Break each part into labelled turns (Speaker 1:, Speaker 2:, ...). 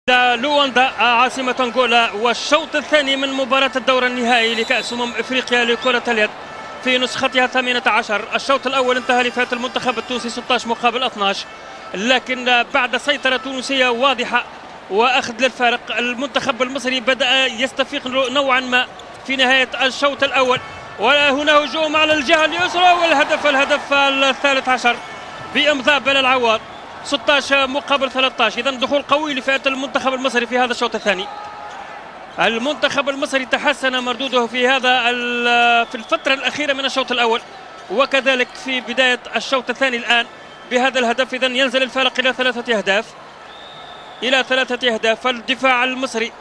Speaker 1: لواندا عاصمة أنغولا، والشوط الثاني من مباراة الدور النهائي لكأس أفريقيا لكرة اليد في نسختها 18. الشوط الأول انتهى لفائدة المنتخب التونسي 16 مقابل 12، لكن بعد سيطرة تونسية واضحة وأخذ للفارق المنتخب المصري بدأ يستفيق نوعا ما في نهاية الشوط الأول. وهنا هجوم على الجهة اليسرى والهدف، الهدف الثالث عشر بإمضاء بلال عواد، 16 مقابل 13. إذا دخول قوي لفئة المنتخب المصري في هذا الشوط الثاني. المنتخب المصري تحسن مردودة في هذا في الفترة الأخيرة من الشوط الأول، وكذلك في بداية الشوط الثاني الآن بهذا الهدف. إذا ينزل الفارق إلى 3 أهداف، إلى 3 أهداف. الدفاع المصري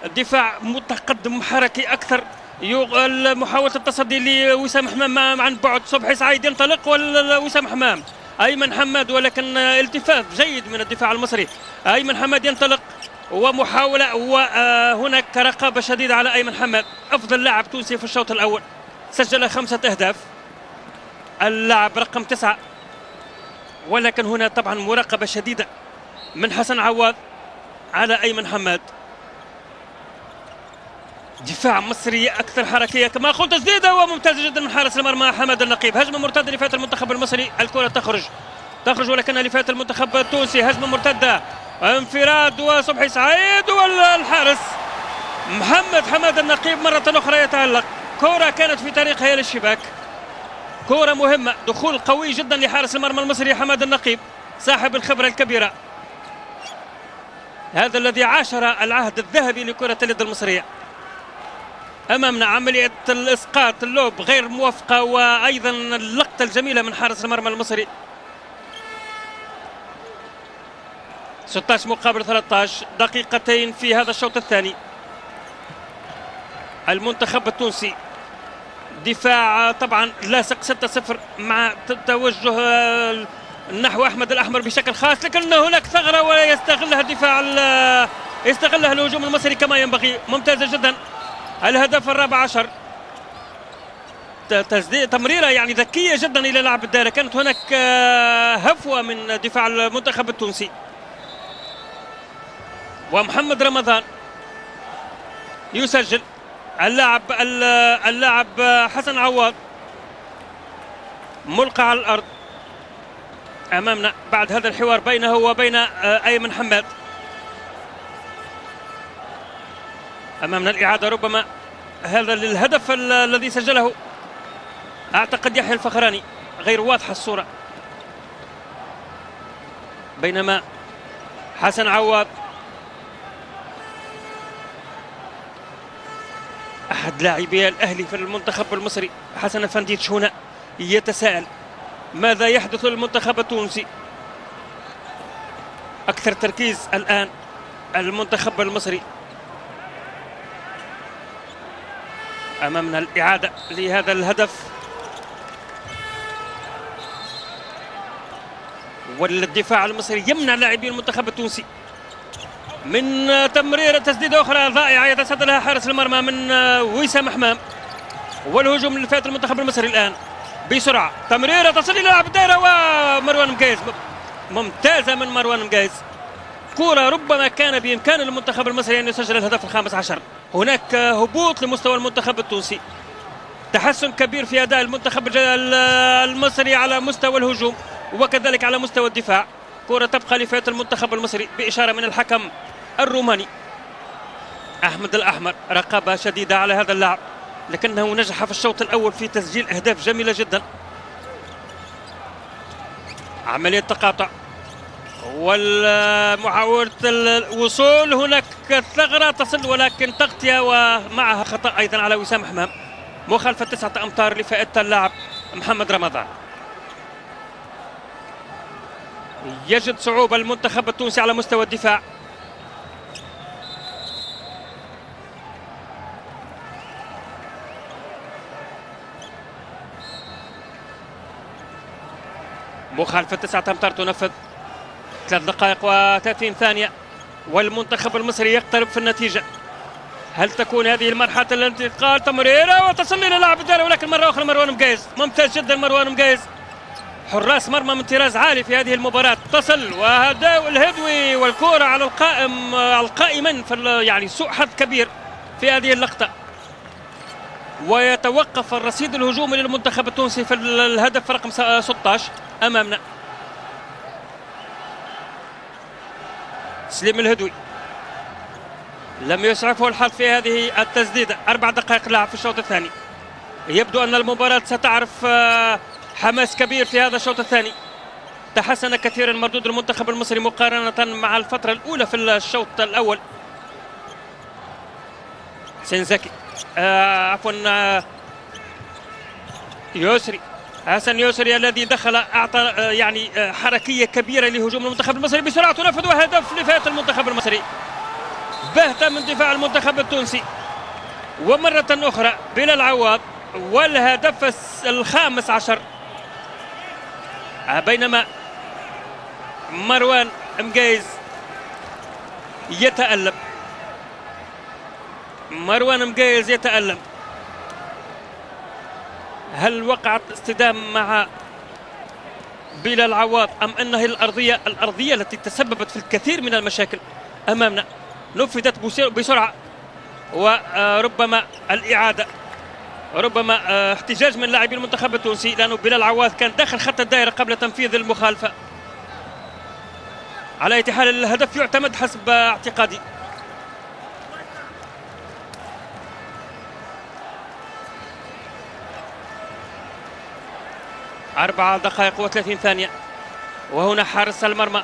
Speaker 1: الدفاع متقدم حركي أكثر، محاولة التصدي لوسام حمام عن بعد، صبحي سعيد ينطلق ووسام حمام، أيمن حماد، ولكن التفاف جيد من الدفاع المصري. أيمن حماد ينطلق ومحاولة، وهناك رقابة شديدة على أيمن حماد، أفضل لاعب تونسي في الشوط الأول، سجل 5 أهداف، اللاعب رقم 9. ولكن هنا طبعا مراقبة شديدة من حسن عواد على أيمن حماد. دفاع مصري أكثر حركية كما قلت، تسديدة وممتازة جدا من حارس المرمى حماد النقيب. هجمة مرتدة لفئة المنتخب المصري، الكرة تخرج ولكنها لفئة المنتخب التونسي. هجمة مرتدة، انفراد وصبحي سعيد والحارس محمد حماد النقيب مرة أخرى يتألق. كرة كانت في طريقها إلى الشباك، كرة مهمة، دخول قوي جدا لحارس المرمى المصري حماد النقيب صاحب الخبرة الكبيرة، هذا الذي عاشر العهد الذهبي لكرة اليد المصرية. أمامنا عملية الإسقاط، اللوب غير موفقة، وأيضا اللقطة الجميلة من حارس المرمى المصري. 16 مقابل 13، دقيقتين في هذا الشوط الثاني. المنتخب التونسي دفاع طبعا لاصق 6-0 مع توجه نحو أحمد الأحمر بشكل خاص، لكن هناك ثغرة ويستغلها الدفاع، يستغلها الهجوم المصري كما ينبغي. ممتازة جدا. الهدف 14، تمريرة يعني ذكية جدا إلى لاعب الدائرة، كانت هناك هفوة من دفاع المنتخب التونسي. ومحمد رمضان يسجل، اللاعب حسن عواد ملقى على الأرض أمامنا بعد هذا الحوار بينه وبين أيمن حماد. أمامنا الإعادة، ربما هذا للهدف الذي سجله أعتقد يحيى الفخراني، غير واضحة الصورة. بينما حسن عواد أحد لاعبي الأهلي في المنتخب المصري، حسن فنديتش هنا يتساءل ماذا يحدث للمنتخب التونسي. أكثر تركيز الآن المنتخب المصري. أمامنا الإعادة لهذا الهدف، والدفاع المصري يمنع لاعبي المنتخب التونسي من تمرير. تسديدة أخرى ضائعة يتصدى لها حارس المرمى من وسام حمام، والهجوم لفئة المنتخب المصري الآن بسرعة. تمريرة تصل إلى لاعب الدائرة ومروان مقايز، ممتازة من مروان مقايز. كرة ربما كان بإمكان المنتخب المصري أن يسجل الهدف 15. هناك هبوط لمستوى المنتخب التونسي، تحسن كبير في أداء المنتخب المصري على مستوى الهجوم وكذلك على مستوى الدفاع. كرة تبقى لفئة المنتخب المصري بإشارة من الحكم الروماني أحمد الأحمر. رقابة شديدة على هذا اللاعب، لكنه نجح في الشوط الأول في تسجيل أهداف جميلة جدا. عملية تقاطع والمحاولة الوصول، هناك ثغرة تصل ولكن تغطية ومعها خطأ أيضا على وسام حمام. مخالفة 9 أمتار لفائدة اللاعب محمد رمضان. يجد صعوبة المنتخب التونسي على مستوى الدفاع. مخالفة 9 أمتار تنفذ. 3 دقائق و30 ثانية والمنتخب المصري يقترب في النتيجة. هل تكون هذه المرحلة الانتقال؟ تمريرة وتصل إلى لاعب الدائرة، ولكن مرة أخرى مروان مقايز، ممتاز جدا مروان مقايز. حراس مرمى من طراز عالي في هذه المباراة. تصل وهداو الهدوي والكرة على القائم، على القائما في يعني سوء حظ كبير في هذه اللقطة. ويتوقف الرصيد الهجومي للمنتخب التونسي في الهدف رقم 16 أمامنا. سليم الهدوي لم يسعفه الحظ في هذه التسديدة. 4 دقائق لعب في الشوط الثاني. يبدو أن المباراة ستعرف حماس كبير في هذا الشوط الثاني. تحسن كثيرا مردود المنتخب المصري مقارنة مع الفترة الأولى في الشوط الأول. حسين زكي عفوا يسري، حسن يسري الذي دخل أعطى يعني حركية كبيرة لهجوم المنتخب المصري بسرعة، تنفذ وهدف لفئة المنتخب المصري. بهتة من دفاع المنتخب التونسي، ومرة أخرى بلال عواض والهدف 15، بينما مروان مقايز يتألم. مروان مقايز يتألم. هل وقعت اصطدام مع بلال عواض أم أنها الأرضية التي تسببت في الكثير من المشاكل أمامنا؟ نفذت بسرعة، وربما الإعادة، ربما احتجاج من لاعبي المنتخب التونسي، لأنه بلال عواض كان داخل خط الدائرة قبل تنفيذ المخالفة. على أي حال الهدف يعتمد حسب اعتقادي. 4 دقائق و30 ثانية، وهنا حارس المرمى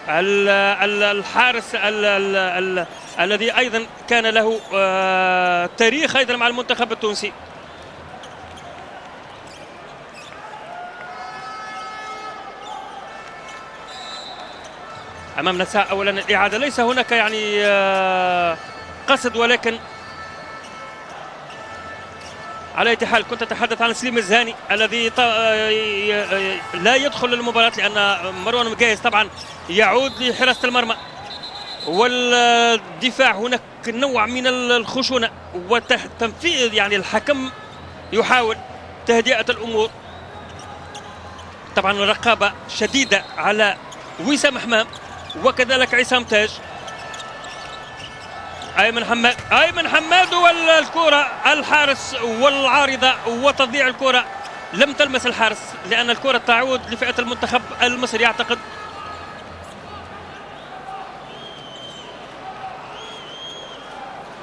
Speaker 1: الحارس الذي أيضا كان له تاريخ أيضا مع المنتخب التونسي. أمامنا ساعة أولا الإعادة، ليس هناك يعني قصد، ولكن على أي حال كنت أتحدث عن سليم الزهاني الذي لا يدخل للمباراة لأن مروان مقايز طبعا يعود لحراسة المرمى، والدفاع هناك نوع من الخشونة وتنفيذ، يعني الحكم يحاول تهدئة الأمور. طبعا رقابة شديدة على وسام حمام وكذلك عصام تاج. أيمن حماد، أيمن حماد والكرة الحارس والعارضة وتضييع الكرة، لم تلمس الحارس لأن الكرة تعود لفئة المنتخب المصري أعتقد.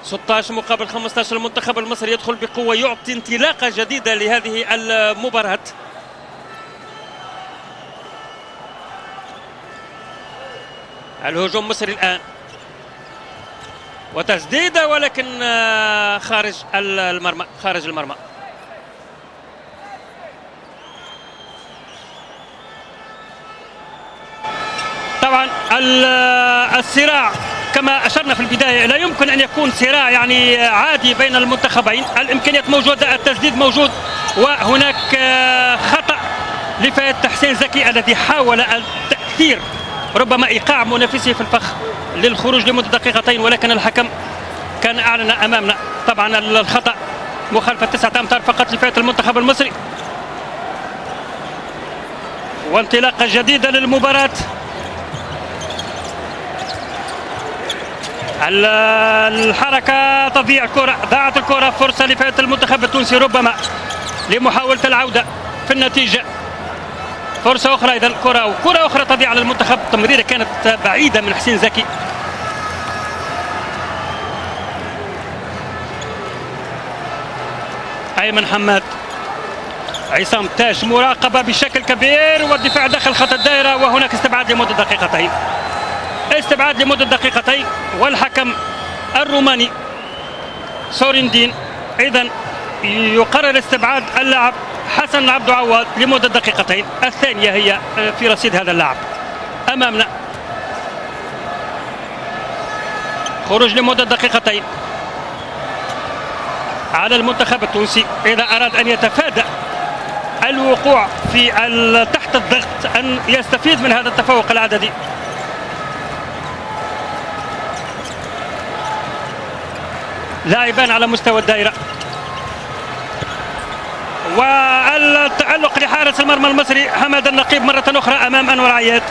Speaker 1: 16 مقابل 15، المنتخب المصري يدخل بقوة، يعطي انطلاقة جديدة لهذه المباراة. الهجوم مصري الآن وتسديدة، ولكن خارج المرمى، خارج المرمى. طبعا الصراع كما أشرنا في البداية لا يمكن أن يكون صراع يعني عادي بين المنتخبين، الإمكانيات موجودة، التسديد موجود، وهناك خطأ لفائدة حسين زكي الذي حاول التأثير، ربما إيقاع منافسه في الفخ للخروج لمدة دقيقتين، ولكن الحكم كان أعلن أمامنا طبعا الخطأ، مخالفة 9 أمتار فقط لفائدة المنتخب المصري. وانطلاقة جديدة للمباراة. الحركة تضيع الكرة، ضاعت الكرة، فرصة لفائدة المنتخب التونسي ربما لمحاولة العودة في النتيجة. فرصة أخرى إذا الكرة، وكرة أخرى تضيع على المنتخب، تمريرة كانت بعيدة من حسين زكي. أيمن حماد، عصام تاج، مراقبة بشكل كبير والدفاع داخل خط الدائرة، وهناك استبعاد لمدة دقيقتين، استبعاد لمدة دقيقتين، والحكم الروماني سوريندين إذا يقرر استبعاد اللاعب حسن عبد عواد لمدة دقيقتين، الثانية هي في رصيد هذا اللاعب. أمامنا خروج لمدة دقيقتين على المنتخب التونسي إذا أراد أن يتفادى الوقوع في تحت الضغط، أن يستفيد من هذا التفوق العددي. لاعبان على مستوى الدائرة، وتألق لحارس المرمى المصري حماد النقيب مرة أخرى أمام أنور عياد.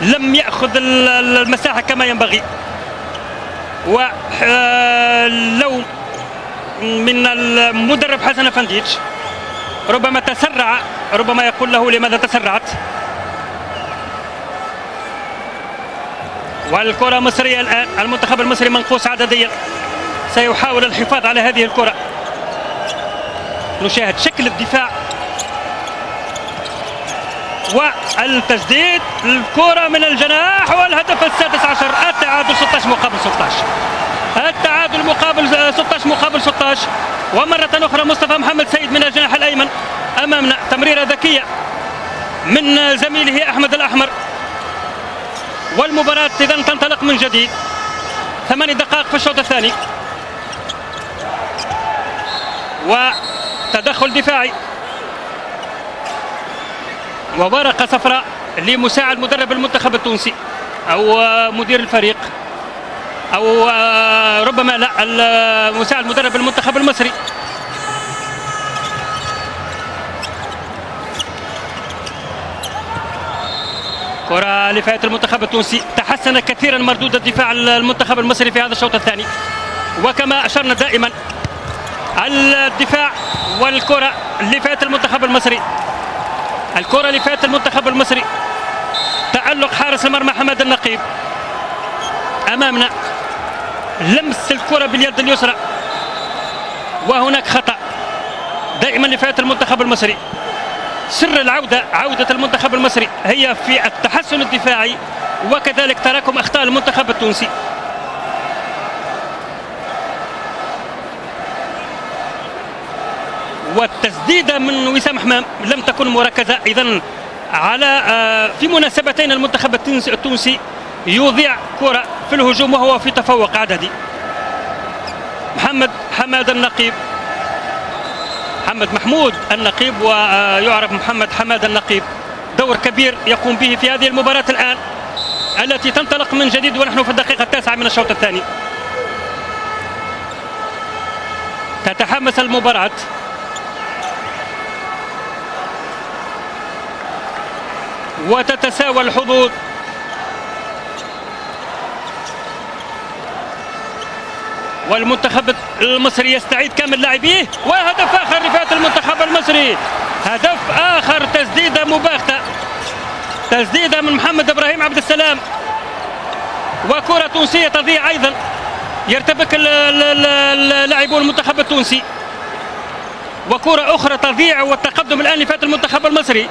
Speaker 1: لم يأخذ المساحة كما ينبغي، ولو من المدرب حسن فنديتش ربما تسرع، ربما يقول له لماذا تسرعت. والكرة مصرية الآن، المنتخب المصري منقوص عدديا، سيحاول الحفاظ على هذه الكرة. نشاهد شكل الدفاع والتسديد، الكرة من الجناح والهدف السادس عشر. التعادل 16 مقابل 16، التعادل مقابل 16 مقابل 16. ومرة أخرى مصطفى محمد سيد من الجناح الأيمن أمامنا، تمريرة ذكية من زميله أحمد الأحمر. والمباراة إذن تنطلق من جديد. 8 دقائق في الشوط الثاني، وتدخل دفاعي وورقة صفراء لمساعد مدرب المنتخب التونسي أو مدير الفريق، أو ربما لا، مساعد مدرب المنتخب المصري. كرة لفائدة المنتخب التونسي. تحسن كثيرا مردود الدفاع المنتخب المصري في هذا الشوط الثاني، وكما أشرنا دائما الدفاع والكرة لفائدة المنتخب المصري. الكرة لفائدة المنتخب المصري. تألق حارس المرمى حماد النقيب أمامنا، لمس الكرة باليد اليسرى وهناك خطأ دائما لفائدة المنتخب المصري. سر العودة، عودة المنتخب المصري هي في التحسن الدفاعي وكذلك تراكم أخطاء المنتخب التونسي. والتسديدة من وسام حمام لم تكن مركزة. إذن على في مناسبتين المنتخب التونسي يضيع كرة في الهجوم وهو في تفوق عددي. محمد حماد النقيب، محمد محمود النقيب، ويعرف محمد حماد النقيب، دور كبير يقوم به في هذه المباراة الآن التي تنطلق من جديد ونحن في الدقيقة 9 من الشوط الثاني. تتحمس المباراة. وتتساوى الحظوظ. والمنتخب المصري يستعيد كامل لاعبيه، وهدف آخر لفئة المنتخب المصري، هدف آخر، تسديدة مباغتة، تسديدة من محمد إبراهيم عبد السلام، وكرة تونسية تضيع أيضا. يرتبك اللاعبون المنتخب التونسي، وكرة أخرى تضيع، والتقدم الآن لفئة المنتخب المصري.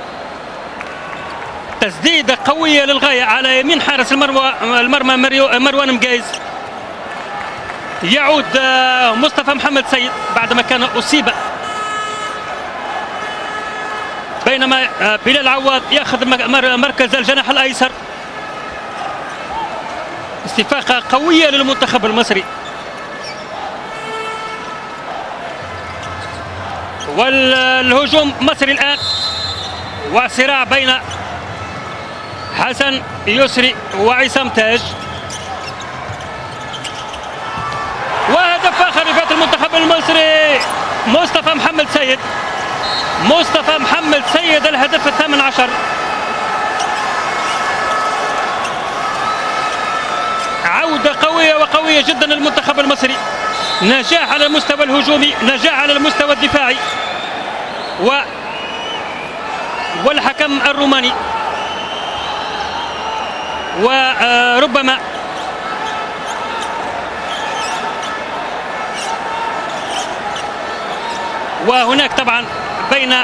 Speaker 1: تسديدة قوية للغاية على يمين حارس المرمى مروان مجايز. يعود مصطفى محمد سيد بعدما كان أصيب، بينما بلال عواد يأخذ مركز الجناح الأيسر. استفاقة قوية للمنتخب المصري. والهجوم مصري الآن، وصراع بين حسن يسري وعصام تاج. وهدف آخر لفئة المنتخب المصري، مصطفى محمد سيد، مصطفى محمد سيد الهدف 18. عودة قوية وقوية جدا للمنتخب المصري، نجاح على المستوى الهجومي، نجاح على المستوى الدفاعي. والحكم الروماني، وربما وهناك طبعا بين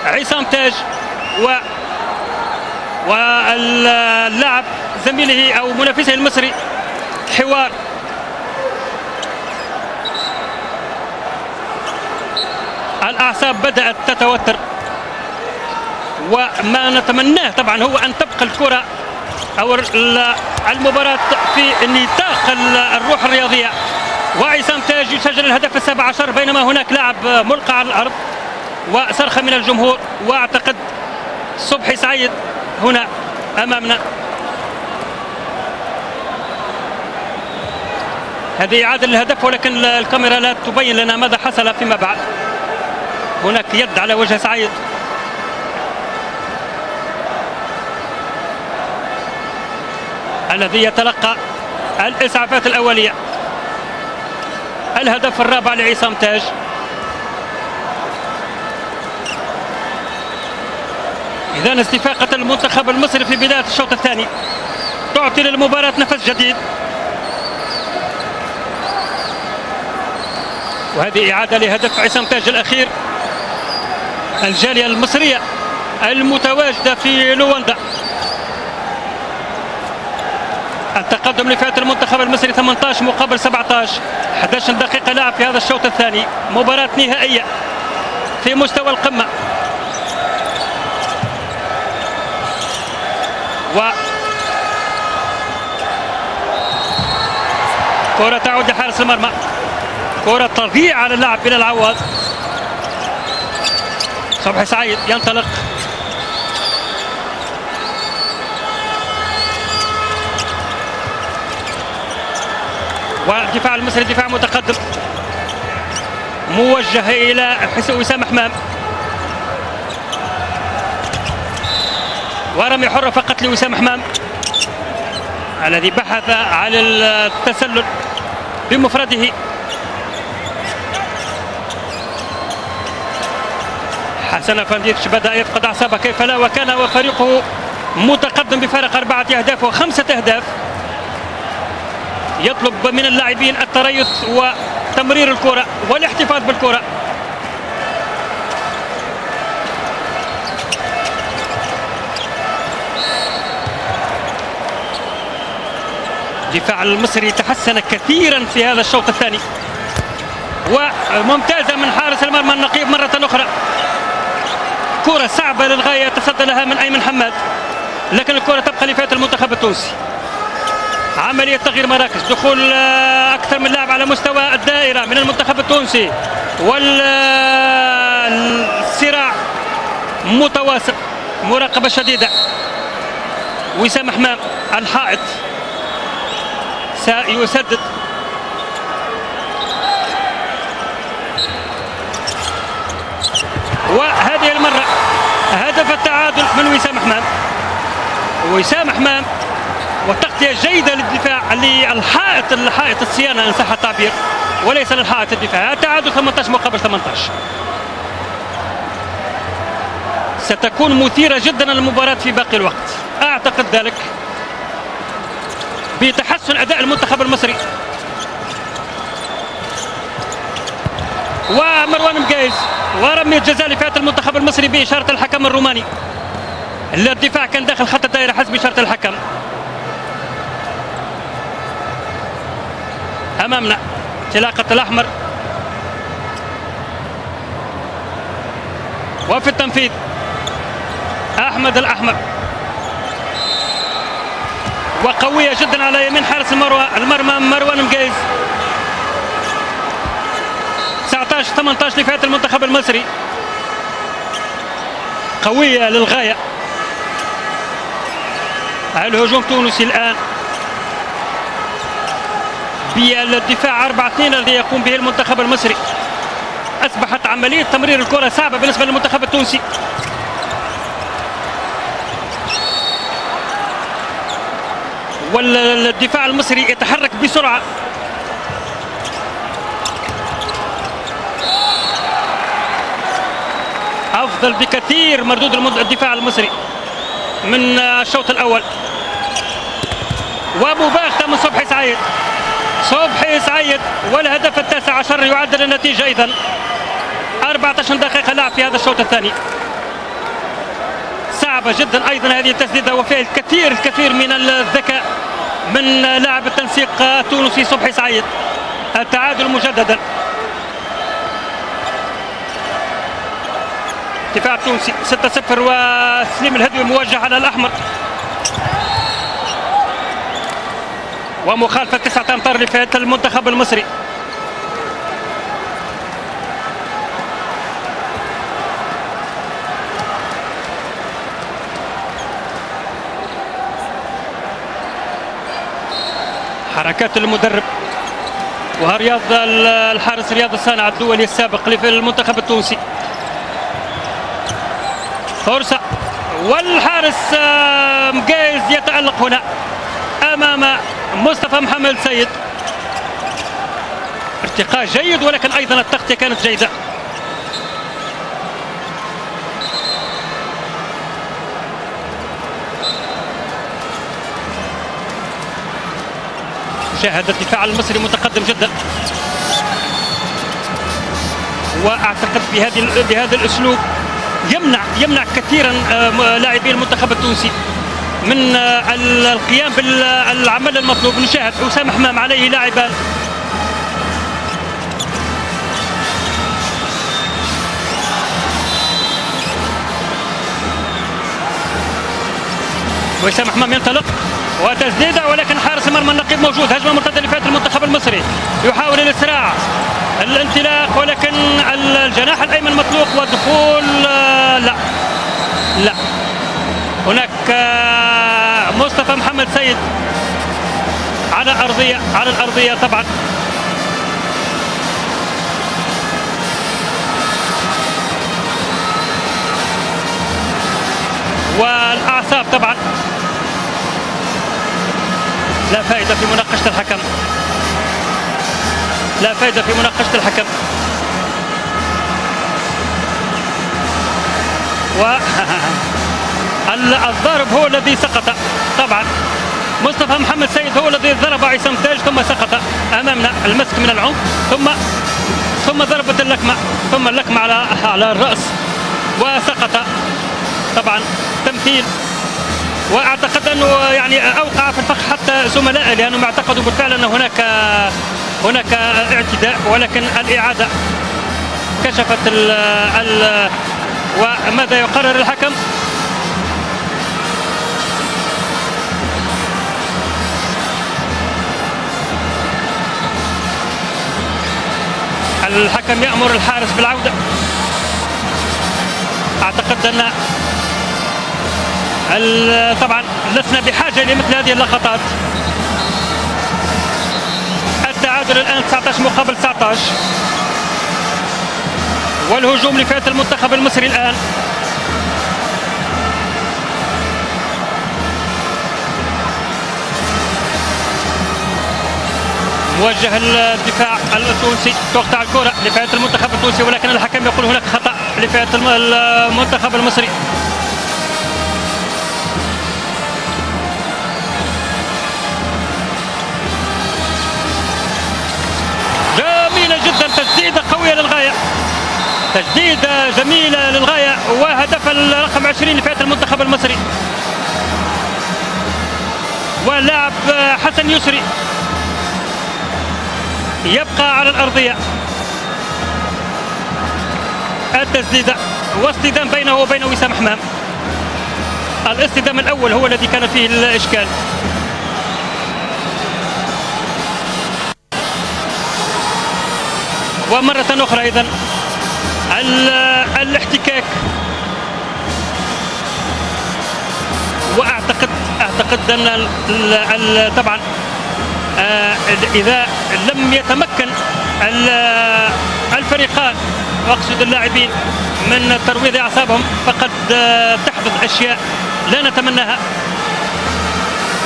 Speaker 1: عصام تاج واللاعب زميله او منافسه المصري حوار. الاعصاب بدات تتوتر، وما نتمناه طبعا هو ان تبقى الكره او المباراة في نطاق الروح الرياضية. وعصام تاج يسجل الهدف 17، بينما هناك لاعب ملقى على الارض وصرخه من الجمهور، واعتقد صبحي سعيد هنا امامنا. هذه اعاده للهدف، ولكن الكاميرا لا تبين لنا ماذا حصل فيما بعد. هناك يد على وجه سعيد. الذي يتلقى الإسعافات الأولية. الهدف الرابع لعصام تاج. إذن استفاقة المنتخب المصري في بداية الشوط الثاني تعطي للمباراة نفس جديد. وهذه إعادة لهدف عصام تاج الأخير. الجالية المصرية المتواجدة في لواندا. التقدم لفئة المنتخب المصري 18 مقابل 17. 11 دقيقة لعب في هذا الشوط الثاني. مباراة نهائية في مستوى القمة. و كرة تعود لحارس المرمى. كرة تضيع على اللاعب بلال العوض. صبحي سعيد ينطلق. والدفاع المصري دفاع متقدم موجه إلى وسام حمام. ورمي حرة فقط لوسام حمام الذي بحث على التسلل بمفرده. حسن فانديتش بدأ يفقد أعصابه، كيف لا وكان وفريقه متقدم بفارق 4 أهداف و5 أهداف. يطلب من اللاعبين التريث وتمرير الكرة والاحتفاظ بالكرة. دفاع المصري تحسن كثيرا في هذا الشوط الثاني، وممتازة من حارس المرمى النقيب مرة أخرى. كرة صعبة للغاية تصدى لها من أيمن حماد، لكن الكرة تبقى لفئة المنتخب التونسي. عملية تغيير مراكز، دخول أكثر من لاعب على مستوى الدائرة من المنتخب التونسي، والصراع متواصل، مراقبة شديدة. وسام حمام الحائط سيسدد. وهذه المرة هدف التعادل من وسام حمام. وسام حمام وتغطية جيدة للدفاع للحائط، الحائط الصيانة إن صح التعبير، وليس للحائط الدفاع. التعادل 18 مقابل 18. ستكون مثيرة جدا المباراة في باقي الوقت، أعتقد ذلك بتحسن أداء المنتخب المصري. ومروان مقايز ورمية جزاء لفئة المنتخب المصري بإشارة الحكم الروماني. الدفاع كان داخل خط الدائرة حسب إشارة الحكم. أمامنا انطلاقة الأحمر، وفي التنفيذ أحمد الأحمر، وقوية جدا على يمين حارس المرمى مروان مقايز. 19-18 لفئة المنتخب المصري، قوية للغاية. الهجوم التونسي الآن بالدفاع 4-2 الذي يقوم به المنتخب المصري. أصبحت عملية تمرير الكرة صعبة بالنسبة للمنتخب التونسي. والدفاع المصري يتحرك بسرعة. أفضل بكثير مردود الدفاع المصري من الشوط الأول. ومباغتة من صبحي سعيد. صبحي سعيد والهدف 19 يعدل النتيجة. إذن 14 دقيقة لعب في هذا الشوط الثاني. صعبة جدا أيضا هذه التسديدة، وفيها الكثير الكثير من الذكاء من لاعب التنسيق التونسي صبحي سعيد. التعادل مجددا. دفاع التونسي 6-0، وسليم الهدوي موجه على الأحمر. ومخالفة 9 أمتار لفئة المنتخب المصري. حركات المدرب ورياض الحارس رياض الصانع الدولي السابق للمنتخب التونسي. فرصة، والحارس مقايز يتألق هنا أمام مصطفى محمد سيد. ارتقاء جيد، ولكن أيضا التغطية كانت جيدة. شاهد الدفاع المصري متقدم جدا، واعتقد بهذا الاسلوب يمنع كثيرا لاعبي المنتخب التونسي من القيام بالعمل المطلوب. نشاهد حسام حمام عليه لاعبان. وسام حمام ينطلق وتسديده، ولكن حارس المرمى النقيب موجود. هجمة مرتدة لفئة المنتخب المصري، يحاول الاسراع الانطلاق، ولكن الجناح الايمن مطلوق ودخول. لا لا، هناك مصطفى محمد سيد على الارضية طبعا. والاعصاب طبعا، لا فائدة في مناقشة الحكم، لا فائدة في مناقشة الحكم. و الضارب هو الذي سقط طبعا. مصطفى محمد سيد هو الذي ضرب عصام تاج ثم سقط امامنا. المسك من العمق ثم ضربة اللكمة، ثم اللكمة على الرأس وسقط طبعا. تمثيل، واعتقد انه يعني اوقع في الفخ حتى زملائه، لانهم اعتقدوا بالفعل ان هناك اعتداء، ولكن الاعادة كشفت ال وماذا يقرر الحكم؟ الحكم يأمر الحارس بالعودة. أعتقد أن طبعا لسنا بحاجة لمثل هذه اللقطات. التعادل الآن 19 مقابل 19، والهجوم لفئة المنتخب المصري الآن. موجه الدفاع التونسي، تقطع الكرة لفئة المنتخب التونسي، ولكن الحكم يقول هناك خطأ لفئة المنتخب المصري. جميلة جدا، تسديدة قوية للغاية، تسديدة جميلة للغاية، وهدف الرقم 20 لفئة المنتخب المصري. واللاعب حسن يسري يبقى على الأرضية. التسديدة واصطدام بينه وبين وسام حمام. الاصطدام الأول هو الذي كان فيه الإشكال. ومرة أخرى إذن الاحتكاك، وأعتقد أن طبعا إذا لم يتمكن الفريقان، وأقصد اللاعبين، من ترويض أعصابهم فقد تحدث أشياء لا نتمناها،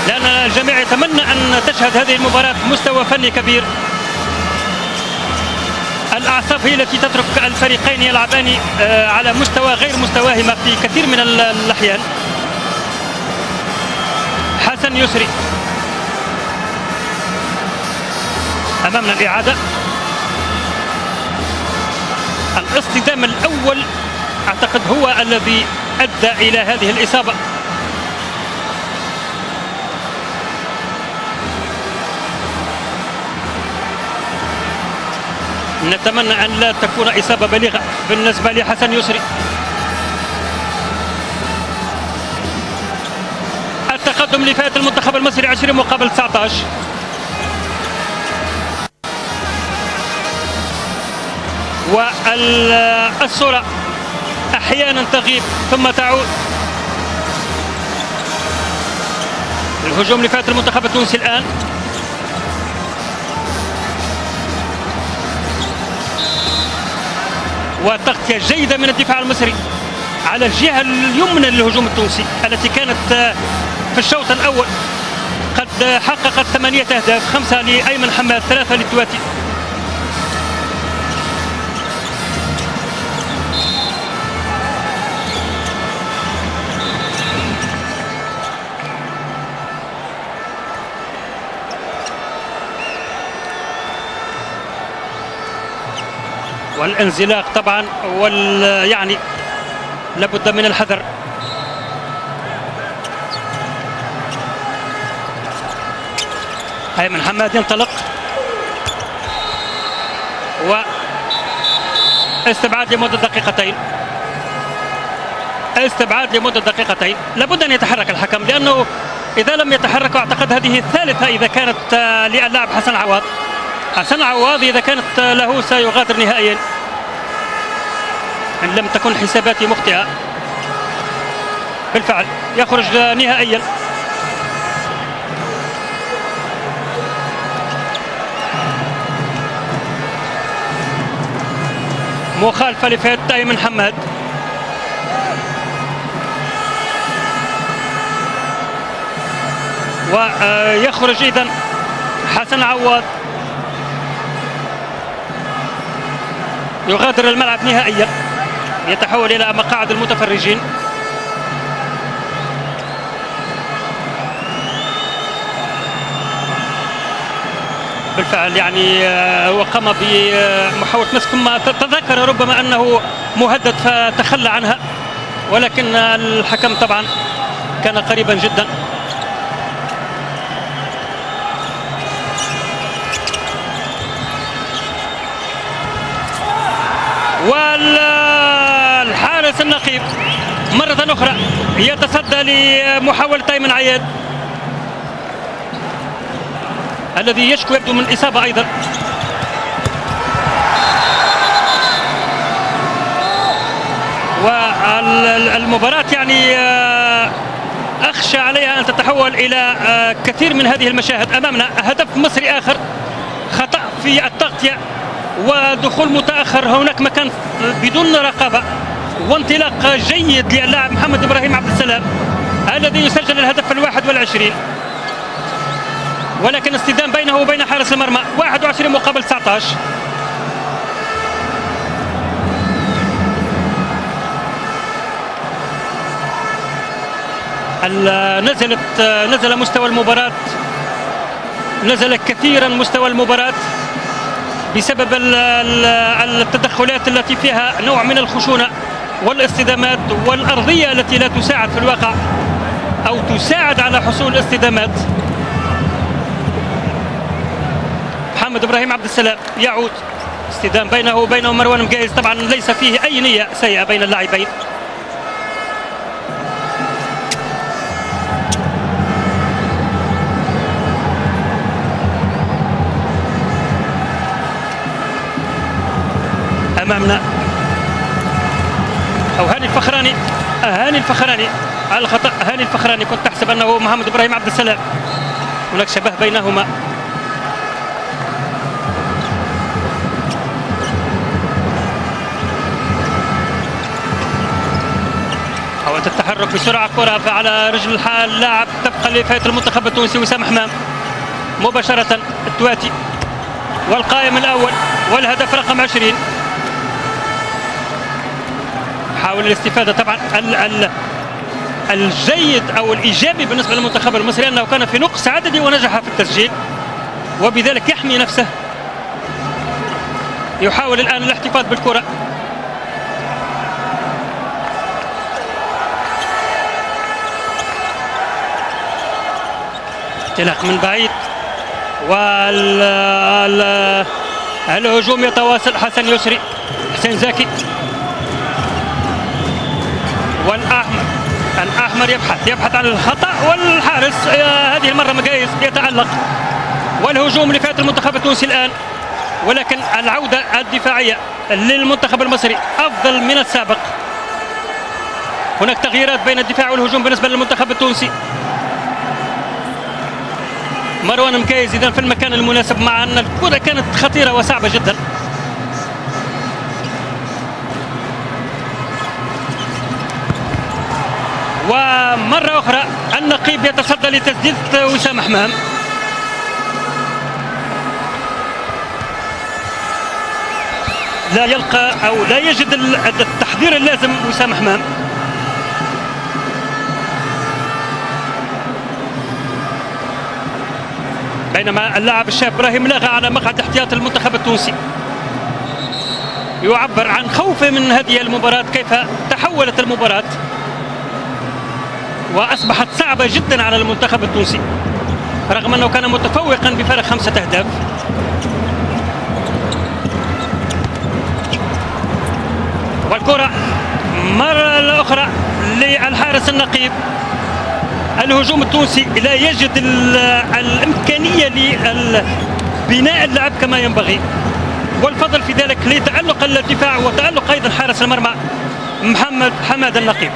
Speaker 1: لأن الجميع يتمنى أن تشهد هذه المباراة مستوى فني كبير. الأعصاب هي التي تترك الفريقين يلعبان على مستوى غير مستواهما في كثير من الأحيان. حسن يسري أمامنا الإعادة. الاصطدام الأول أعتقد هو الذي أدى إلى هذه الإصابة. نتمنى أن لا تكون إصابة بليغة بالنسبة لحسن يسري. التقدم لفئة المنتخب المصري 20 مقابل 19. والصورة أحيانا تغيب ثم تعود. الهجوم لفئة المنتخب التونسي الآن. وتغطية جيدة من الدفاع المصري. على الجهة اليمنى للهجوم التونسي التي كانت في الشوط الأول قد حققت 8 أهداف، 5 لأيمن حماد، 3 للتواتي. والانزلاق طبعا يعني لابد من الحذر. أيمن حماد ينطلق واستبعاد لمدة دقيقتين، استبعاد لمدة دقيقتين. لابد أن يتحرك الحكم، لأنه إذا لم يتحرك أعتقد هذه الثالثة إذا كانت للاعب حسن عواض. حسن عواض إذا كانت له سيغادر نهائيا إن لم تكن حساباتي مخطئة. بالفعل يخرج نهائيا. مخالفة لفئة أيمن حماد. ويخرج إذن حسن عواض، يغادر الملعب نهائيا، يتحول إلى مقاعد المتفرجين. بالفعل يعني هو قام بمحاولة مسك، ثم تذكر ربما أنه مهدد فتخلى عنها، ولكن الحكم طبعا كان قريبا جدا. والحارس النقيب مرة أخرى يتصدى لمحاولة أيمن عياد الذي يشكو يبدو من إصابة أيضا. والمباراة يعني أخشى عليها أن تتحول إلى كثير من هذه المشاهد. أمامنا هدف مصري آخر، خطأ في التغطية ودخول متأخر، هناك مكان بدون رقابة، وانطلاق جيد للاعب محمد إبراهيم عبد السلام الذي يسجل الهدف 21، ولكن اصطدام بينه وبين حارس المرمى. 21 مقابل 19. نزل مستوى المباراة، نزل كثيرا مستوى المباراة بسبب التدخلات التي فيها نوع من الخشونة والاصطدامات، والأرضية التي لا تساعد في الواقع أو تساعد على حصول الاصطدامات. محمد إبراهيم عبد السلام يعود، اصطدام بينه وبين مروان مقايز، طبعا ليس فيه أي نية سيئة بين اللاعبين. أمامنا أو هاني الفخراني، هاني الفخراني على الخطأ، هاني الفخراني كنت تحسب أنه محمد إبراهيم عبد السلام، هناك شبه بينهما. حاولت التحرك بسرعة، كرة على رجل اللاعب تبقى لفائدة المنتخب التونسي وسام حمام مباشرة. التواتي والقائم الأول والهدف رقم 20. حاول الاستفادة طبعا الجيد أو الإيجابي بالنسبة للمنتخب المصري أنه كان في نقص عددي ونجح في التسجيل، وبذلك يحمي نفسه. يحاول الآن الاحتفاظ بالكرة. انطلاق من بعيد والهجوم يتواصل. حسن يسري، حسين زكي، والأحمر، الأحمر يبحث عن الخطأ، والحارس هذه المرة مقايز يتألق. والهجوم لفئة المنتخب التونسي الآن، ولكن العودة الدفاعية للمنتخب المصري أفضل من السابق. هناك تغييرات بين الدفاع والهجوم بالنسبة للمنتخب التونسي. مروان مكايز إذن في المكان المناسب، مع أن الكرة كانت خطيرة وصعبة جدا. ومرة أخرى النقيب يتصدى لتسديدة وسام حمام. لا يلقى أو لا يجد التحضير اللازم وسام حمام. بينما اللاعب الشاب ابراهيم لاغا على مقعد احتياط المنتخب التونسي يعبر عن خوفه من هذه المباراة، كيف تحولت المباراة وأصبحت صعبة جدا على المنتخب التونسي رغم أنه كان متفوقا بفارق 5 أهداف. والكرة مرة أخرى للحارس النقيب. الهجوم التونسي لا يجد الإمكانية لبناء اللعب كما ينبغي، والفضل في ذلك لتألق الدفاع وتألق أيضا حارس المرمى محمد حماد النقيب.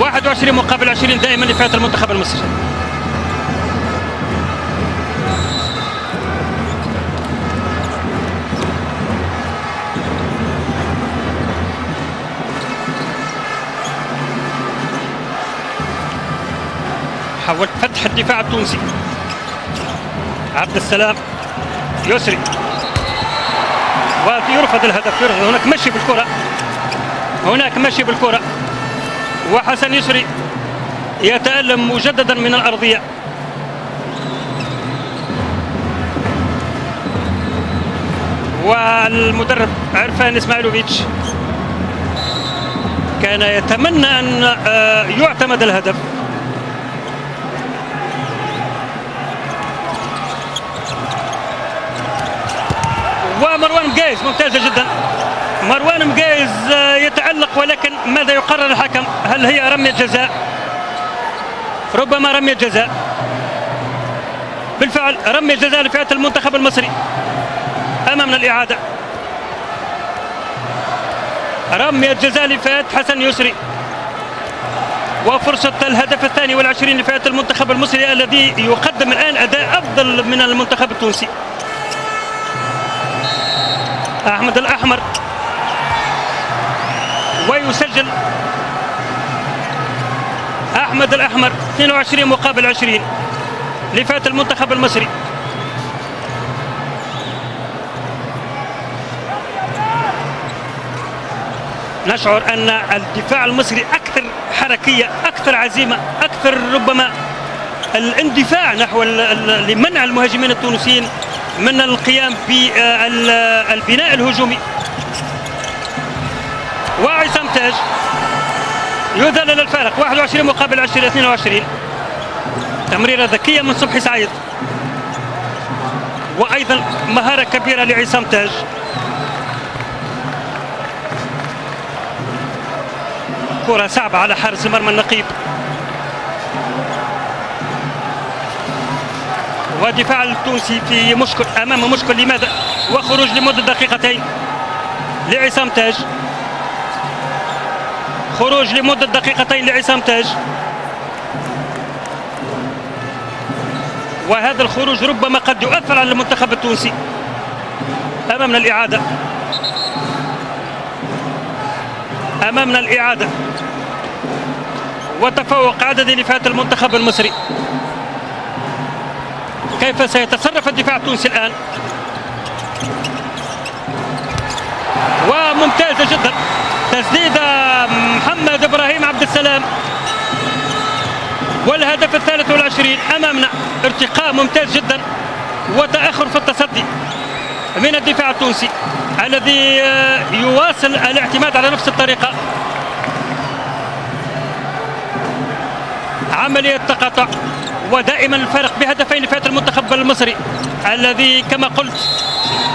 Speaker 1: 21 مقابل 20 دائما لفئة المنتخب المصري. حاولت فتح الدفاع التونسي. عبد السلام يسري ويرفض الهدف، يرفض. هناك مشي بالكرة، هناك مشي بالكرة، وحسن يسري يتألم مجددا من الأرضية. والمدرب عرفان إسماعيلوفيتش كان يتمنى أن يعتمد الهدف. ومروان مقايز ممتازة جدا، مروان مقايز يتألق، ولكن ماذا يقرر الحكم؟ هل هي رمية جزاء؟ ربما رمية جزاء. بالفعل رمية جزاء لفئة المنتخب المصري. أمامنا الإعادة، رمية جزاء لفئة حسن يسري، وفرصة الهدف الثاني والعشرين لفئة المنتخب المصري الذي يقدم الآن أداء أفضل من المنتخب التونسي. أحمد الأحمر ويسجل أحمد الأحمر. 22 مقابل 20 لفئة المنتخب المصري. نشعر أن الدفاع المصري أكثر حركية، أكثر عزيمة، أكثر ربما الاندفاع نحو لمنع المهاجمين التونسيين من القيام بالبناء الهجومي. وعصام تاج يذلل الفارق. 21 مقابل 20، 22. تمريرة ذكية من صبحي سعيد، وأيضا مهارة كبيرة لعصام تاج. كرة صعبة على حارس المرمى النقيب، ودفاع التونسي في مشكل، أمام مشكل. لماذا؟ وخروج لمدة دقيقتين لعصام تاج، خروج لمدة دقيقتين لعصام تاج، وهذا الخروج ربما قد يؤثر على المنتخب التونسي. أمامنا الإعادة، أمامنا الإعادة، وتفوق عددي لفئة المنتخب المصري. كيف سيتصرف الدفاع التونسي الآن؟ وممتازة جدا تسديدة محمد إبراهيم عبد السلام، والهدف 23 أمامنا. ارتقاء ممتاز جدا وتأخر في التصدي من الدفاع التونسي الذي يواصل الاعتماد على نفس الطريقة. عملية تقاطع، ودائما الفارق بهدفين لفئة المنتخب المصري الذي كما قلت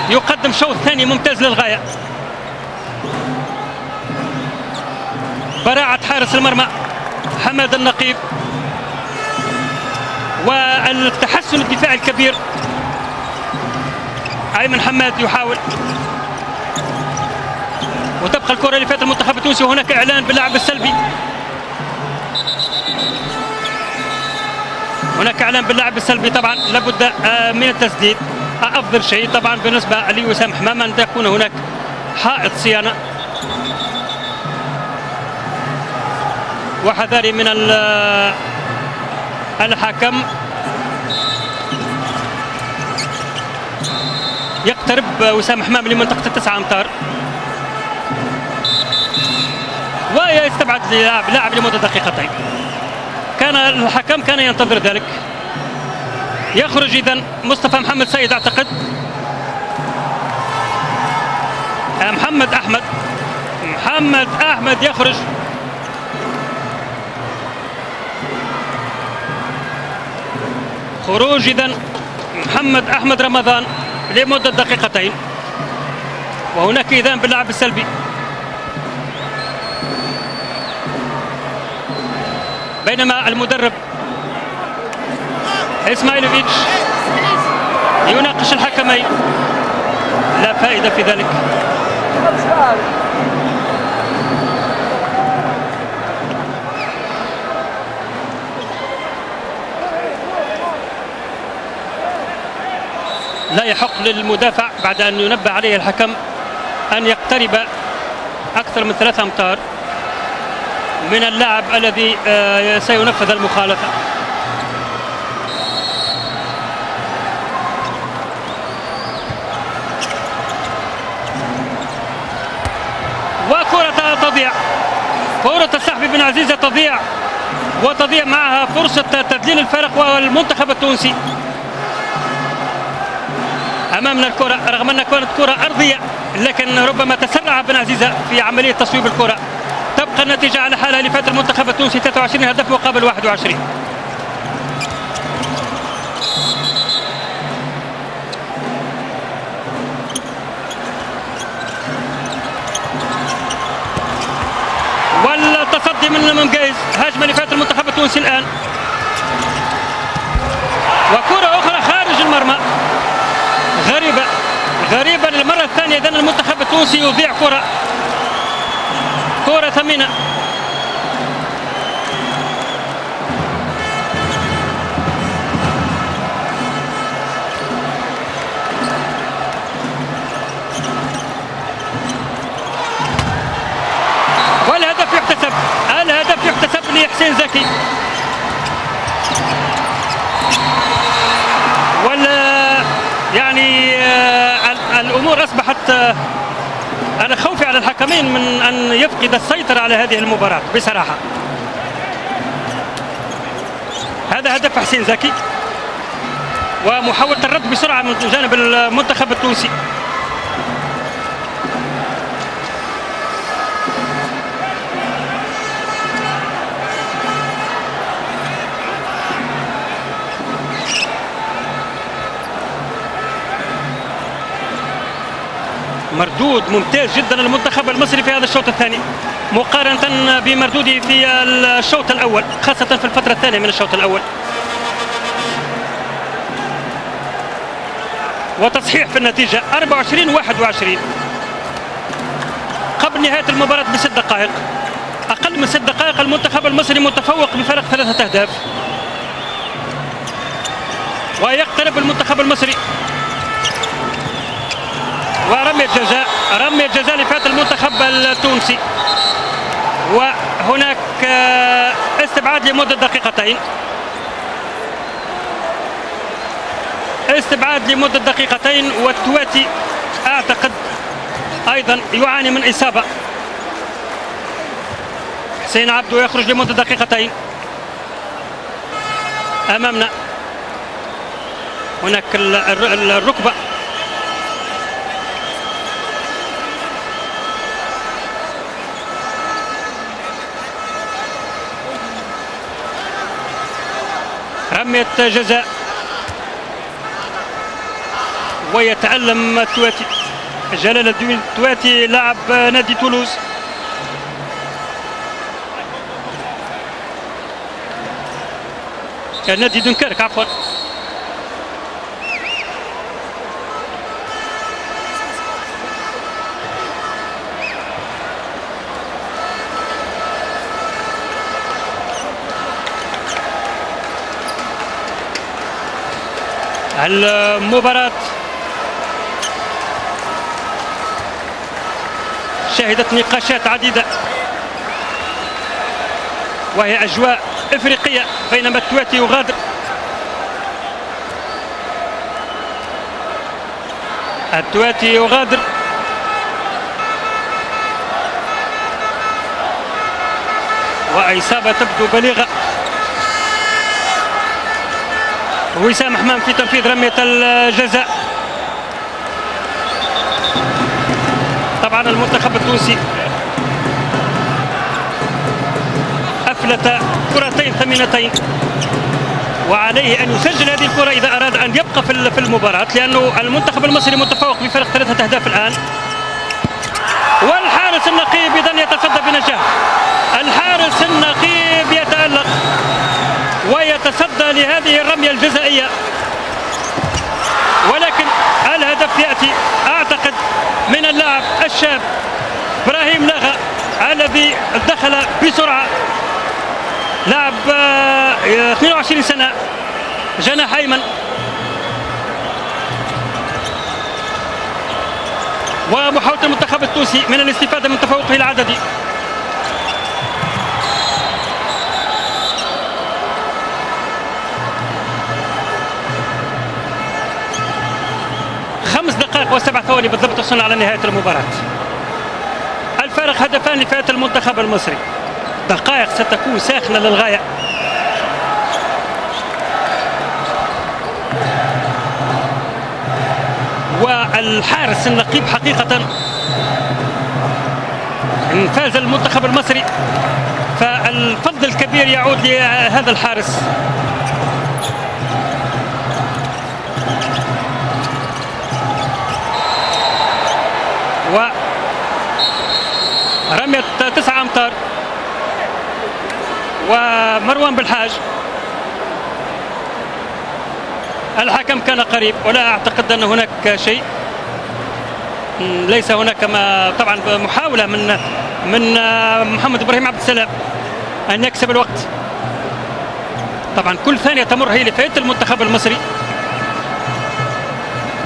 Speaker 1: يقدم شوط ثاني ممتاز للغاية. براعة حارس المرمى حماد النقيب والتحسن الدفاعي الكبير. أيمن حماد يحاول، وتبقى الكرة لفئة المنتخب التونسي. وهناك إعلان باللعب السلبي، هناك إعلان باللعب السلبي. طبعا لابد من التسديد، أفضل شيء طبعا بالنسبة لوسام حمام أن تكون هناك حائط صيانة. وحذاري من الحكم. يقترب وسام حمام لمنطقة 9 أمتار ويستبعد لاعب لمدة دقيقتين. كان الحكم كان ينتظر ذلك. يخرج إذن مصطفى محمد سيد، أعتقد محمد أحمد، محمد أحمد يخرج. خروج إذن محمد أحمد رمضان لمدة دقيقتين، وهناك إذن باللعب السلبي. بينما المدرب إسماعيلوفيتش يناقش الحكمين، لا فائدة في ذلك. لا يحق للمدافع بعد أن ينبه عليه الحكم أن يقترب أكثر من 3 أمتار من اللاعب الذي سينفذ المخالفة. وكرة تضيع، كرة السحب بن عزيزة تضيع، وتضيع معها فرصة تذليل الفارق والمنتخب التونسي. أمامنا الكرة، رغم أن كانت كرة أرضية لكن ربما تسرع بن عزيزة في عملية تصويب الكرة. تبقى النتيجة على حالها لفات المنتخب التونسي 23 هدف مقابل 21. والتصدي من ممجايز، هجمة لفات المنتخب التونسي الآن، وكرة أخرى خارج المرمى. غريبة غريبة للمرة الثانية إذن المنتخب التونسي يضيع كرة، كرة ثمينة. والهدف يحتسب، الهدف يحتسب لحسين زكي. يعني الأمور أصبحت، أنا خوفي على الحكمين من أن يفقد السيطرة على هذه المباراة بصراحة. هذا هدف حسين زكي، ومحاولة الرد بسرعة من جانب المنتخب التونسي. مردود ممتاز جدا للمنتخب المصري في هذا الشوط الثاني مقارنة بمردوده في الشوط الأول، خاصة في الفترة الثانية من الشوط الأول. وتصحيح في النتيجة 24-21 قبل نهاية المباراة ب6 دقائق، أقل من 6 دقائق. المنتخب المصري متفوق بفارق 3 أهداف، ويقترب المنتخب المصري. ورمية جزاء، رمية جزاء لفات المنتخب التونسي، وهناك استبعاد لمدة دقيقتين، استبعاد لمدة دقيقتين. والتواتي أعتقد أيضا يعاني من إصابة. حسين عبدو يخرج لمدة دقيقتين. أمامنا هناك الركبة. رمية جزاء، ويتألم التواتي، جلال الدين التواتي لاعب نادي تولوز. نادي دنكرك عفوا. المباراة شهدت نقاشات عديدة. وهي أجواء إفريقية، بينما التواتي يغادر. التواتي يغادر. وإصابة تبدو بليغة. وسام حمام في تنفيذ رمية الجزاء. طبعا المنتخب التونسي أفلت كرتين ثمينتين، وعليه أن يسجل هذه الكرة إذا أراد أن يبقى في المباراة، لأنه المنتخب المصري متفوق بفارق 3 أهداف الآن. والحارس النقيب إذن يتصدى بنجاح. الحارس النقيب يتألق ويتصدى لهذه الرمية الجزائية، ولكن الهدف يأتي أعتقد من اللاعب الشاب إبراهيم لاغا الذي دخل بسرعة، لاعب 22 سنة، جناح أيمن. ومحاولة المنتخب التونسي من الاستفادة من تفوقه العددي. خمس دقائق وسبع ثواني بالضبط وصلنا على نهاية المباراة. الفارق هدفان لفئة المنتخب المصري. دقائق ستكون ساخنة للغاية. والحارس النقيب حقيقة إن فاز المنتخب المصري فالفضل الكبير يعود لهذا الحارس. ورمية 9 أمتار ومروان بالحاج. الحكم كان قريب ولا أعتقد أن هناك شيء، ليس هناك ما. طبعا محاولة من محمد إبراهيم عبد السلام أن يكسب الوقت. طبعا كل ثانية تمر هي لفائدة المنتخب المصري،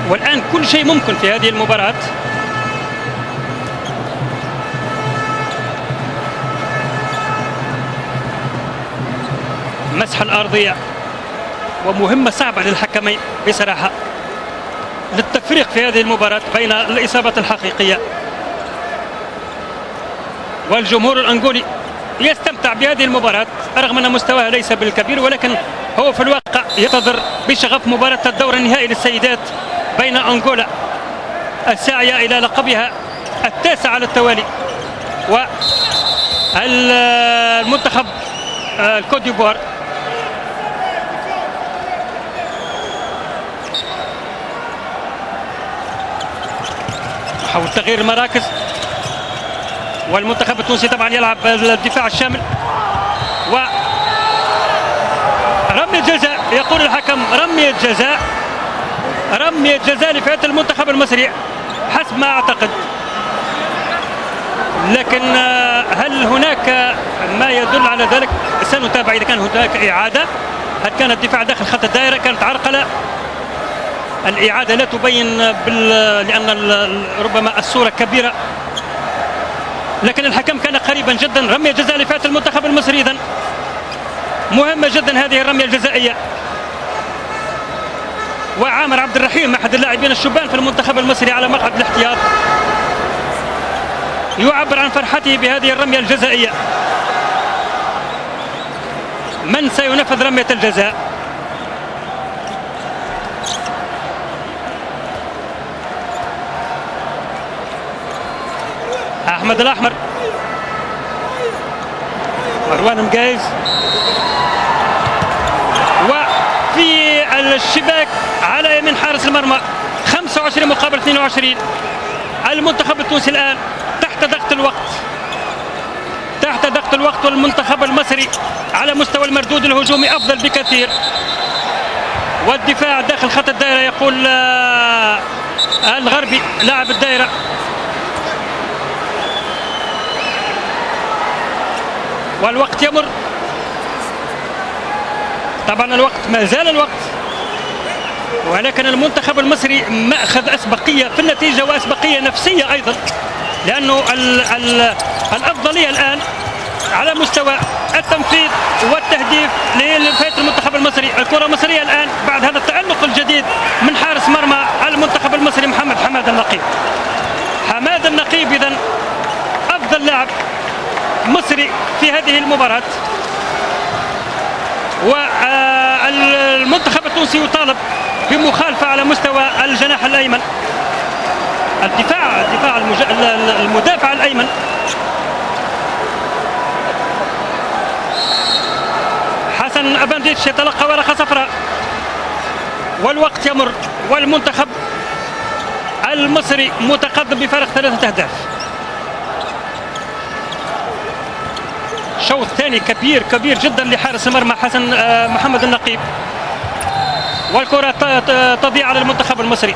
Speaker 1: والآن كل شيء ممكن في هذه المباراة. مسح الأرضية ومهمة صعبة للحكمين بصراحة للتفريق في هذه المباراة بين الإصابات الحقيقية. والجمهور الأنغولي يستمتع بهذه المباراة رغم أن مستواها ليس بالكبير، ولكن هو في الواقع ينتظر بشغف مباراة الدور النهائي للسيدات بين أنغولا الساعية إلى لقبها التاسع على التوالي والمنتخب الكوت ديفوار. حاول تغيير المراكز، والمنتخب التونسي طبعا يلعب الدفاع الشامل. و رمية جزاء، يقول الحكم رمية جزاء، رمية جزاء لفئة المنتخب المصري حسب ما أعتقد. لكن هل هناك ما يدل على ذلك؟ سنتابع إذا كان هناك إعادة. هل كان الدفاع داخل خط الدائرة؟ كانت عرقلة. الإعادة لا تبين لأن ربما الصورة كبيرة، لكن الحكم كان قريبا جدا. رمية جزاء لفئة المنتخب المصري، إذن مهمة جدا هذه الرمية الجزائية. وعامر عبد الرحيم أحد اللاعبين الشبان في المنتخب المصري على مقعد الاحتياط يعبر عن فرحته بهذه الرمية الجزائية. من سينفذ رمية الجزاء؟ أحمد الأحمر، مروان مقايز، وفي الشباك على يمين حارس المرمى. 25 مقابل 22. المنتخب التونسي الآن تحت ضغط الوقت، تحت ضغط الوقت، والمنتخب المصري على مستوى المردود الهجومي أفضل بكثير. والدفاع داخل خط الدائرة، يقول الغربي لاعب الدائرة. والوقت يمر، طبعا الوقت ما زال الوقت، ولكن المنتخب المصري مأخذ أسبقية في النتيجة وأسبقية نفسية أيضا، لأنه الأفضلية الآن على مستوى التنفيذ والتهديف لفائدة المنتخب المصري. الكرة المصرية الآن بعد هذا التألق الجديد من حارس مرمى المنتخب المصري محمد حماد النقيب. حماد النقيب إذا أفضل لاعب مصري في هذه المباراة. والمنتخب التونسي يطالب بمخالفة على مستوى الجناح الأيمن، الدفاع المدافع الأيمن. حسن أبانديتش يتلقى ورقة صفراء والوقت يمر والمنتخب المصري متقدم بفارق 3 أهداف. شوط ثاني كبير كبير جدا لحارس المرمى حسن محمد النقيب، والكرة تضيع على المنتخب المصري.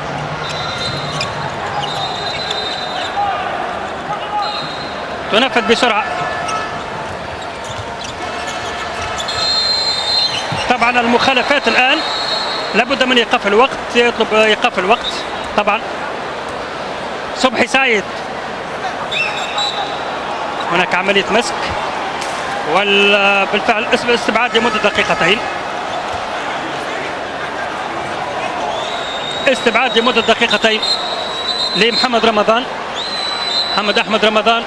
Speaker 1: تنفذ بسرعة. طبعا المخالفات الآن لابد من إيقاف الوقت، يطلب إيقاف الوقت طبعا. صبحي سعيد، هناك عملية مسك وبالفعل استبعاد لمدة دقيقتين. استبعاد لمدة دقيقتين لمحمد رمضان، محمد أحمد رمضان،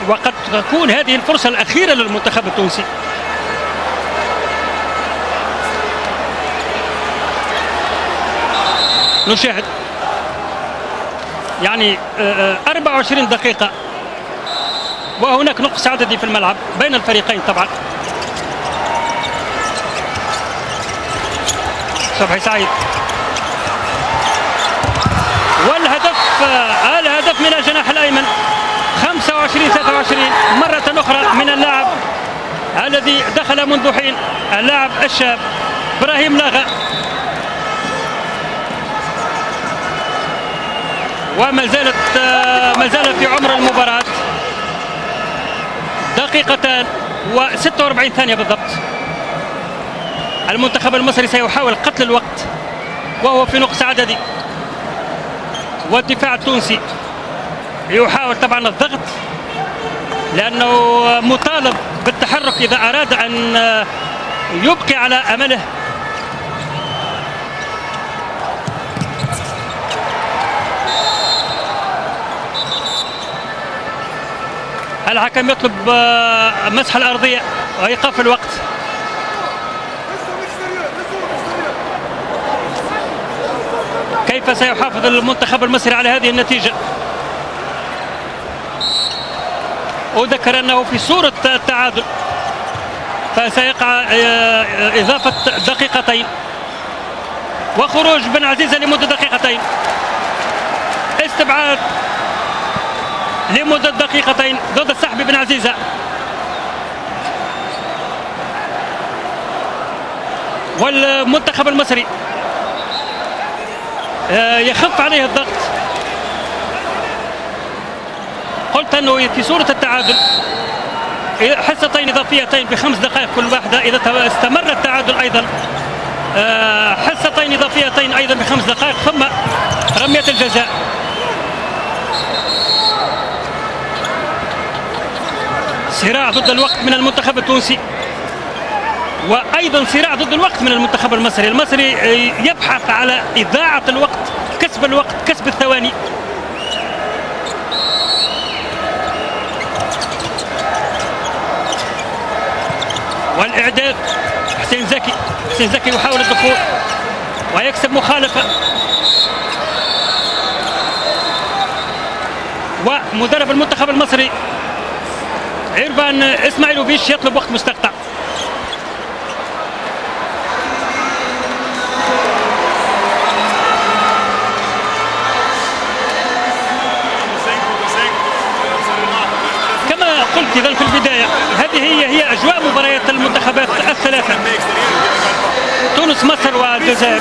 Speaker 1: وقد تكون هذه الفرصة الأخيرة للمنتخب التونسي. نشاهد يعني 24 دقيقة وهناك نقص عددي في الملعب بين الفريقين طبعا. صبحي سعيد، والهدف الهدف من الجناح الأيمن. 25-23 مرة أخرى من اللاعب الذي دخل منذ حين، اللاعب الشاب إبراهيم لاغا. وما زالت ما زال في عمر المباراة دقيقتان و46 ثانية بالضبط. المنتخب المصري سيحاول قتل الوقت وهو في نقص عددي، والدفاع التونسي يحاول طبعا الضغط لأنه مطالب بالتحرك إذا أراد أن يبقي على أمله. الحكم يطلب مسح الأرضية وإيقاف الوقت. كيف سيحافظ المنتخب المصري على هذه النتيجة؟ أذكر أنه في صورة التعادل فسيقع إضافة دقيقتين وخروج بن عزيزة لمدة دقيقتين، استبعاد لمدة دقيقتين ضد السحب بن عزيزة. والمنتخب المصري يخف عليه الضغط. قلت أنه في صورة التعادل حصتين إضافيتين ب5 دقائق كل واحدة، إذا استمر التعادل أيضا حصتين إضافيتين أيضا ب5 دقائق، ثم رمية الجزاء. صراع ضد الوقت من المنتخب التونسي، وأيضا صراع ضد الوقت من المنتخب المصري. المصري يبحث على إضاعة الوقت، كسب الوقت، كسب الثواني. والإعداد حسين زكي، حسين زكي يحاول الدخول ويكسب مخالفة. ومدرب المنتخب المصري عرفان إسماعيلوفيتش يطلب وقت مستقطع. كما قلت إذا في البداية، هذه هي أجواء مباريات المنتخبات الثلاثة، تونس مصر والجزائر.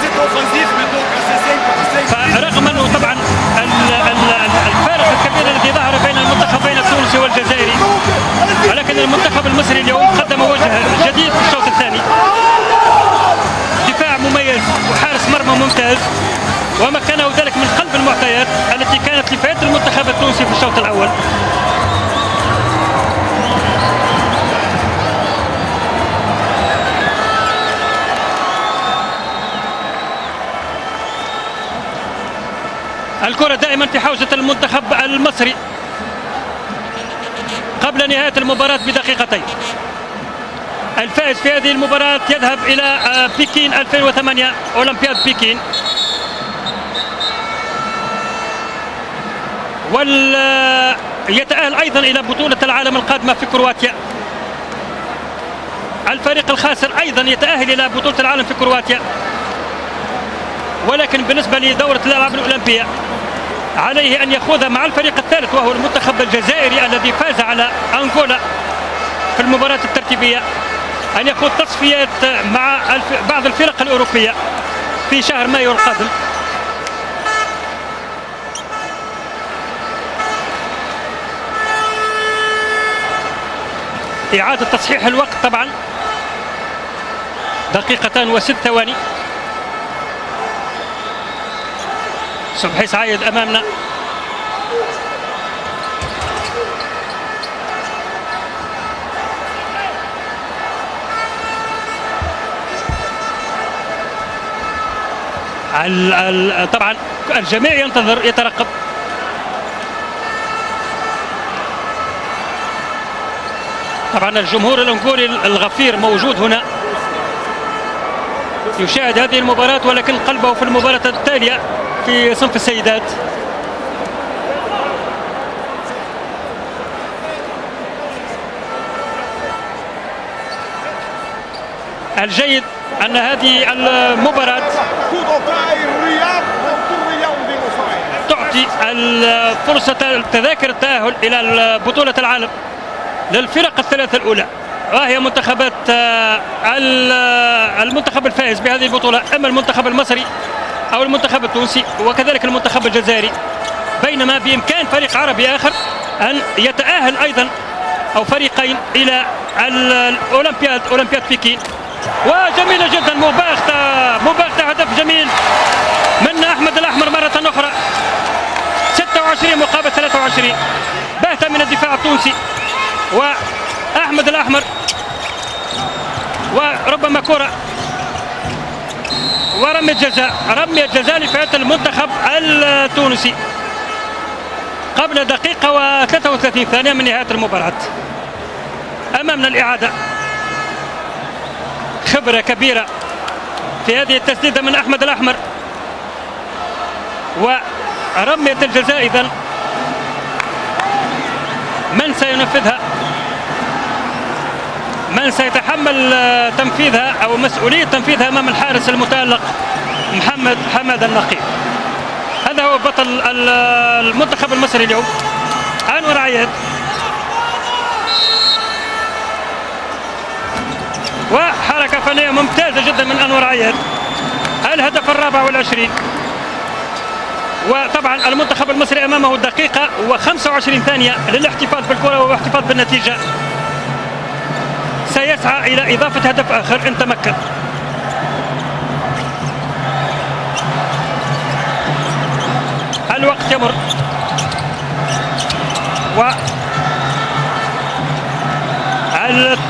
Speaker 1: فرغم أنه طبعا الفارق الكبير الذي ظهر بين المنتخبين التونسي والجزائري، ولكن المنتخب المصري اليوم قدم وجه جديد في الشوط الثاني، دفاع مميز وحارس مرمى ممتاز، ومكنه ذلك من قلب المعطيات التي كانت لفائدة المنتخب التونسي في الشوط الأول. الكرة دائما في حوزة المنتخب المصري قبل نهاية المباراة بدقيقتين. الفائز في هذه المباراة يذهب إلى بكين 2008، أولمبياد بكين، ويتأهل أيضا إلى بطولة العالم القادمة في كرواتيا. الفريق الخاسر أيضا يتأهل إلى بطولة العالم في كرواتيا، ولكن بالنسبة لدورة الألعاب الأولمبية عليه أن يخوض مع الفريق الثالث وهو المنتخب الجزائري الذي فاز على أنغولا في المباراة الترتيبية، أن يخوض تصفيات مع بعض الفرق الأوروبية في شهر مايو القادم. إعادة تصحيح الوقت طبعا، 2 دقيقة و6 ثواني. صبحي سعيد أمامنا. طبعا الجميع ينتظر يترقب. طبعا الجمهور الأنغولي الغفير موجود هنا يشاهد هذه المباراة، ولكن قلبه في المباراة التالية في صنف السيدات. الجيد أن هذه المباراة تعطي الفرصة تذاكر التأهل إلى بطولة العالم للفرق الثلاثة الأولى، وهي منتخبات المنتخب الفائز بهذه البطولة، أما المنتخب المصري أو المنتخب التونسي وكذلك المنتخب الجزائري، بينما بإمكان فريق عربي آخر أن يتأهل أيضا أو فريقين إلى الأولمبياد، أولمبياد بكين. وجميلة جدا، مباغتة، مباغتة، هدف جميل من أحمد الأحمر مرة أخرى. 26 مقابل 23، باهتة من الدفاع التونسي وأحمد الأحمر، وربما كرة ورمية جزاء، رمية جزاء لفئة المنتخب التونسي قبل دقيقة و33 ثانية من نهاية المباراة. أمامنا الإعادة، خبرة كبيرة في هذه التسديدة من أحمد الأحمر، ورمية الجزاء. إذن من سينفذها؟ من سيتحمل تنفيذها أو مسؤولية تنفيذها أمام الحارس المتألق محمد حماد النقيب؟ هذا هو بطل المنتخب المصري اليوم أنور عياد. وحركة فنية ممتازة جدا من أنور عياد، الهدف 24. وطبعا المنتخب المصري أمامه دقيقة و25 ثانية للاحتفاظ بالكرة والاحتفاظ بالنتيجة. سيسعى إلى إضافة هدف آخر إن تمكن. الوقت يمر و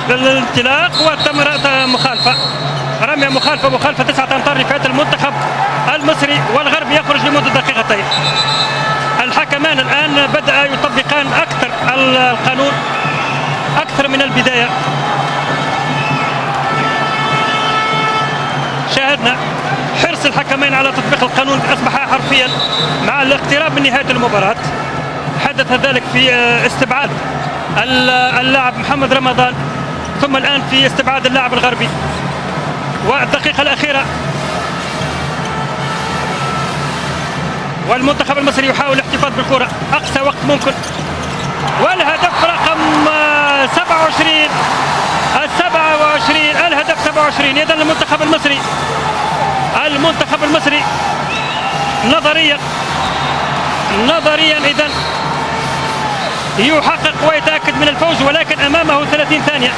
Speaker 1: الانطلاق وتمرة مخالفة، رمية مخالفة، مخالفة 9 أمتار لفئة المنتخب المصري، والغرب يخرج لمدة دقيقتين. الحكمان الآن بدأ يطبقان أكثر القانون أكثر من البداية. شاهدنا حرص الحكمين على تطبيق القانون أصبح حرفيا مع الاقتراب من نهاية المباراة. حدث ذلك في استبعاد اللاعب محمد رمضان، ثم الآن في استبعاد اللاعب الغربي. والدقيقة الأخيرة والمنتخب المصري يحاول الاحتفاظ بالكرة أقصى وقت ممكن. والهدف رقم 27، 27، الهدف 27. إذا المنتخب المصري، المنتخب المصري نظريا، نظريا إذا يحقق ويتأكد من الفوز، ولكن أمامه 30 ثانية،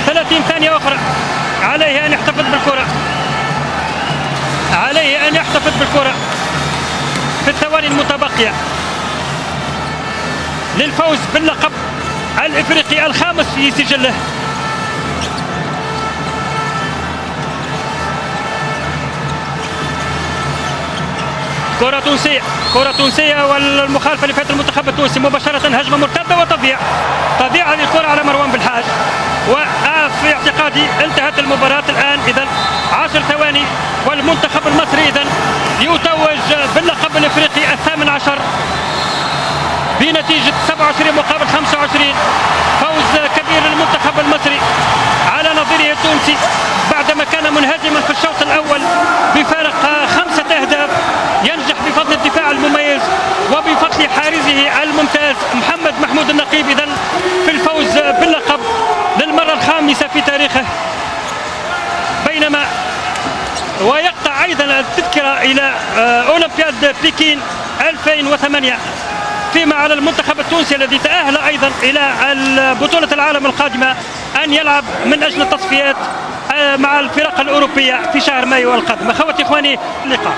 Speaker 1: 30 ثانية أخرى عليه أن يحتفظ بالكرة، عليه أن يحتفظ بالكرة في الثواني المتبقية للفوز باللقب الإفريقي الخامس في سجله. كرة تونسية، كرة تونسية، والمخالفة لفائدة المنتخب التونسي مباشرة. هجمة مرتدة وتضيع، تضيع هذه الكرة على مروان بالحاج. وفي اعتقادي انتهت المباراة الآن. إذا 10 ثواني والمنتخب المصري إذا يتوج باللقب الإفريقي ال18 بنتيجة 27 مقابل 25. فوز كبير للمنتخب المصري على نظيره التونسي بعدما كان منهزما في الشوط الأول بفارق 5 أهداف. ينجح بفضل الدفاع المميز وبفضل حارسه الممتاز محمد محمود النقيب إذا في الفوز باللقب للمرة الخامسة في تاريخه، بينما ويقطع أيضا التذكرة إلى أولمبياد بكين 2008. فيما على المنتخب التونسي الذي تأهل أيضا إلى بطولة العالم القادمة أن يلعب من أجل التصفيات مع الفرق الأوروبية في شهر مايو القادم. أخوتي إخواني، اللقاء.